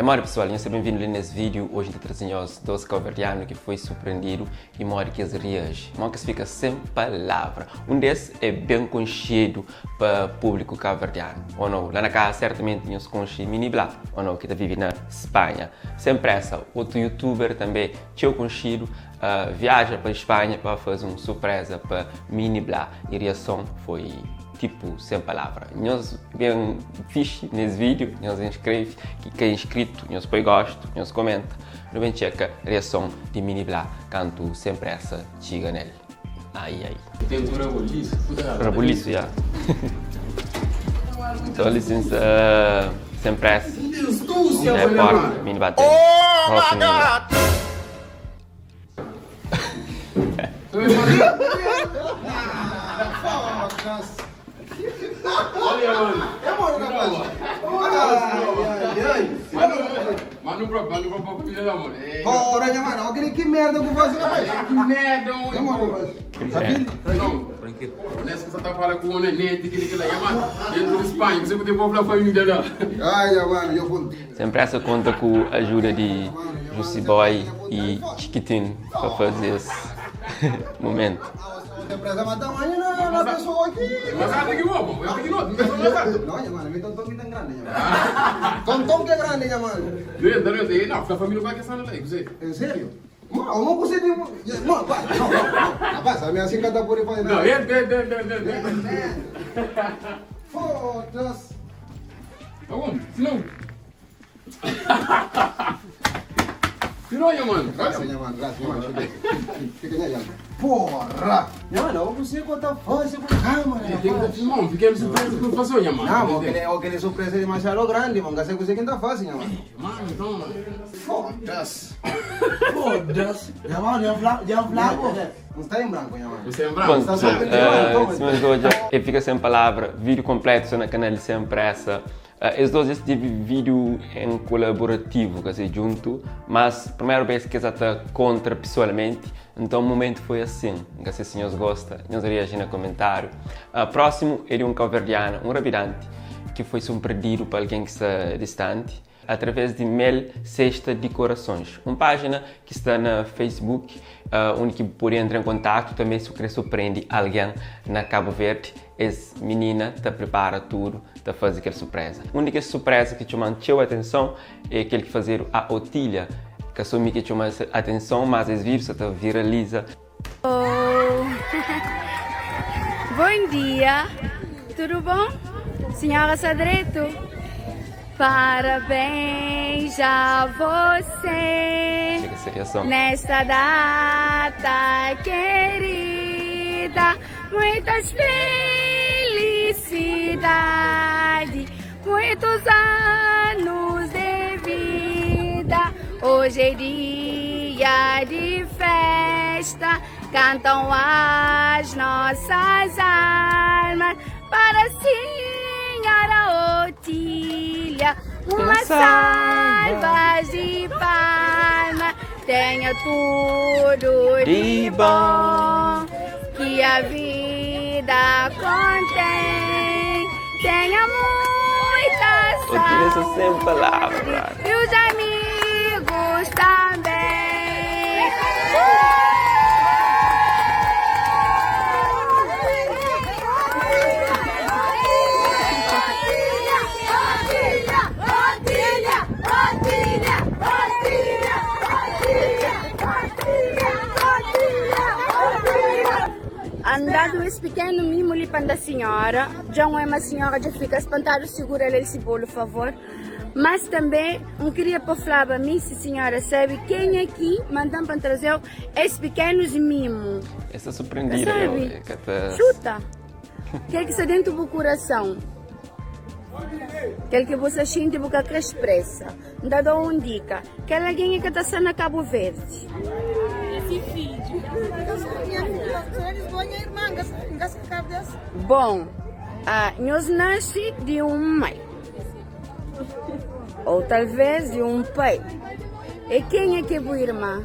É modi pessoal, nhos sta ben-vindu li nes vídeo. Hoje N ta traze nhos dos kauverdianu ki foi surprendidu e modi ki es reaji. Modi ki es fika sen palavra. Un des é ben konxedu pa públiku kauverdianu, ou nou? La na kaza sertamenti nhos konxe Mini Blá, ou nou, ki ta vive na Spanha. Sen presa, otu youtuber tanbe txeu konxidu viaja pa Spanha pa faze un surpreza pa Mini Blá e riason foi tipu sen palavra. Nhos ben fixi nes vídeo, nhos inskreve, ki ka inscrito, nhos poi gostu, nhos komenta. Nu ben txeka riason di Mini Blá kantu Sem Pressa txiga nel. Ai ai. Tem ku rabolisu. Rabolisu, ya. Então licença Sem Pressa. Na porta, Mini bate. Oh my God! Sem Pressa konta ku ajuda di Jussi Boy i Txikitin pa faze es momentu. Bom, sima nhos odja, el fika sen palavra. Vídeo kompletu sta na kanal di Sem Pressa. Es dos es tevi vídeo en kolaborativu, ka se djuntu, mas primeru bes ki es ata kontra pesoalmenti, nton momentu foi asin. N ka se si nhos gosta, nhos reaji na komentáriu. Prósimu é di un kauverdiana, un rabidanti, ki foi surprendidu pa algen ki sta distanti. Através di Mel Cesta de Corações, un pájina ki sta na Facebook, undi ki bu pode entra en kontaktu tanbê si bu kre surprende algen na Kabu Verdi. Es minina ta pripara tudu, ta faze kel surpreza. Un di kes surpreza ki txoma-m txeu atenson é kel ki fazedu a Otília. Ka sô mi ki txoma atenson, mas es vídiu sa ta viraliza. Oh. Bom dia, tudo bom? Senhora está direito? Parabéns a você Chega essa reação. nesta data querida. Muitas felicidades, muitos anos de vida. Hoje é dia de festa, cantam as nossas almas para a senhora Otília. Uma salva de palmas, tenha tudo de bom que a vida contém. Tenha muita Otília está sem palavras. saúde e os amigos também. Andado esse pequeno mimo ali para da senhora, já não é uma senhora, já fica espantado, segura ele esse bolo, favor. Mas também, não queria para falar para mim, se a senhora sabe quem aqui mandam para trazer esses pequenos mimos. Essa surpreendida, Sabe? eu, que tá... Chuta! O que é que está dentro do coração? Aquele que você sente, você quer expressa. Me dá uma dica. Aquela alguém que está na Cabo Verde. Esse filho. Bom, ah, nós nasce de um mãe. Ou talvez de um pai. E quem é que é boa irmã?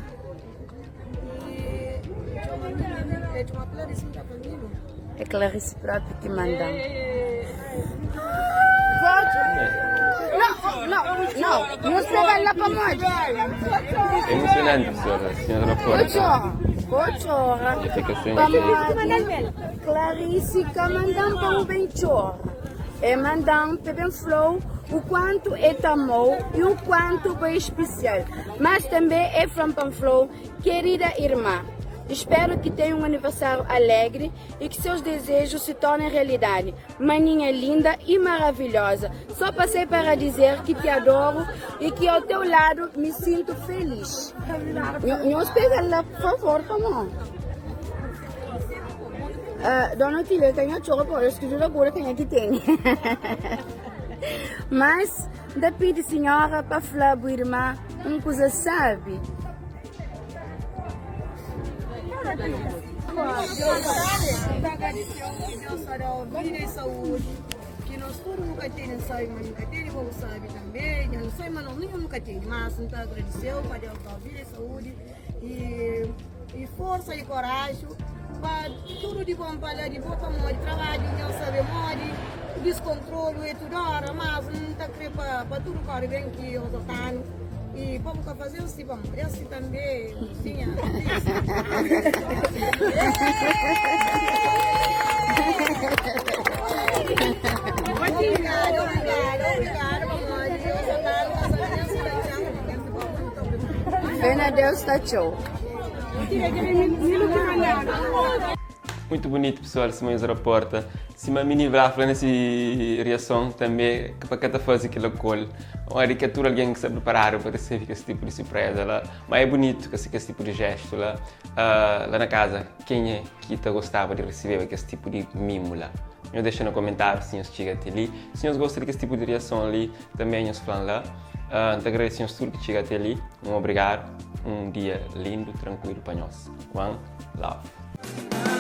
É Clarice próprio que manda. Não, não, não. Não se vai lá para morte. Emocionante, professora. Senhora Porta. Vou chorar. Fica sem Clarice, que mandam para o bem chora. É mandam para bem flow o quanto é tamou e o quanto é especial. Mas também é from Panflow, querida irmã. Espero que tenha um aniversário alegre e que seus desejos se tornem realidade. Maninha linda e maravilhosa. Só passei para dizer que te adoro e que ao teu lado me sinto feliz. Nos pega lá, por favor, toma. Dona Otília, tem a chora por isso que eu agora tem aqui tem. Mas, da pede senhora para falar, irmã, uma coisa sabe. Deus dá vida e saúde, que nós tudo nunca temos, sabe, mas nunca temos, como sabe também, eu não sei, mas nós nunca temos, mas então agradeceu para Deus dar vida e saúde e, e força e coragem para tudo de bom para de boa para morrer, trabalho, não sabe morre, descontrole e tudo hora, mas não está para para tudo corre bem que eu estou e como que fazer assim, bom, eu também, sim, Obrigada, obrigada, obrigada, mamãe. Fé na Deus está show. Muito bonito, pessoal, Simões Raporta. Se uma mini brafla nessa reação também, que para cada fase aquilo col. Uma caricatura alguém que se preparar para receber esse tipo de surpresa lá. Mas é bonito que esse tipo de gesto lá. Lá na casa, quem é que tá gostava de receber esse tipo de mimo lá? Eu deixo no comentário se vocês chegam até ali. Se vocês gostam desse tipo de reação ali, também vocês falam lá. Te agradeço a tudo que chega até ali. Um obrigado. Um dia lindo, tranquilo para nós. One love.